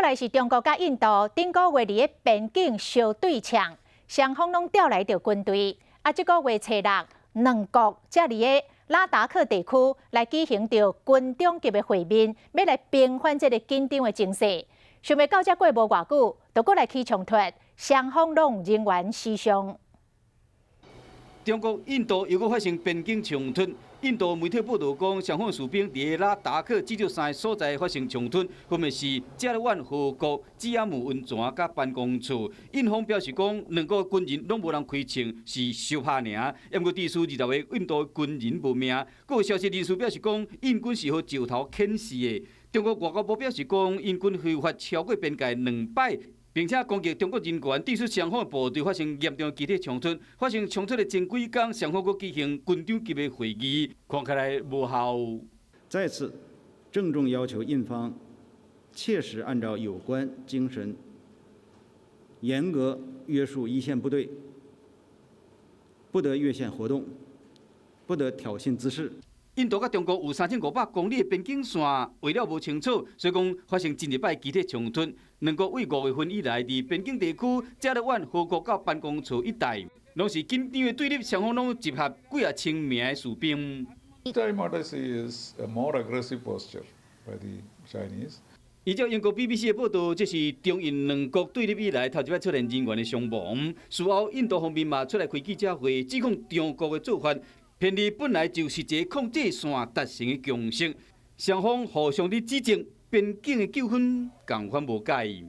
閣來是中國佮印度，頂個月佇咧邊境相對嗆，雙方攏調來著軍隊。啊，這個月初六，兩國才佇咧拉達克地區來舉行著軍長級的會面，欲來平緩這个緊張的情勢。想袂到才過無偌久，就閣來起衝突，雙方攏人員死傷。中國、印度又閣發生邊境衝突。印度媒體報導講，雙方士兵佇拉達克至少三个所在發生衝突，分別是加勒萬河谷、基亞姆溫泉佮班公錯。印方表示講，兩國軍人攏無人開槍，是相拍爾。毋過至少20個印度軍人無命。閣有消息人士表示講，印軍是予石頭牽死的。中國外交部表示講，印軍非法超過邊界兩擺，並且攻擊中國人員，致使雙方部隊發生嚴重的肢體衝突。發生衝突的前幾工，雙方閣舉行軍長級的會議，看起來無效。再次鄭重要求印方切實按照有關精神，嚴格約束一線部隊，不得越線活動，不得挑釁滋事。印度佮中國有3500公里的邊境線，畫了無清楚，所以講發生真濟擺肢體衝突。兩國對5月份以來，佇邊境地區加勒萬河谷到班公錯一帶，攏是緊張的對立，雙方攏集合幾仔千名的士兵。 Time what I see is a more aggressive posture by the Chinese. 依照英國 BBC 的報導，這是中印兩國對立以來頭一擺出現人員的傷亡。事後，印度方面嘛出來開記者會，指控中國的做法偏離本來就是一個控制線達成的共識，雙方互相佇指證邊境的糾紛，仝款無解。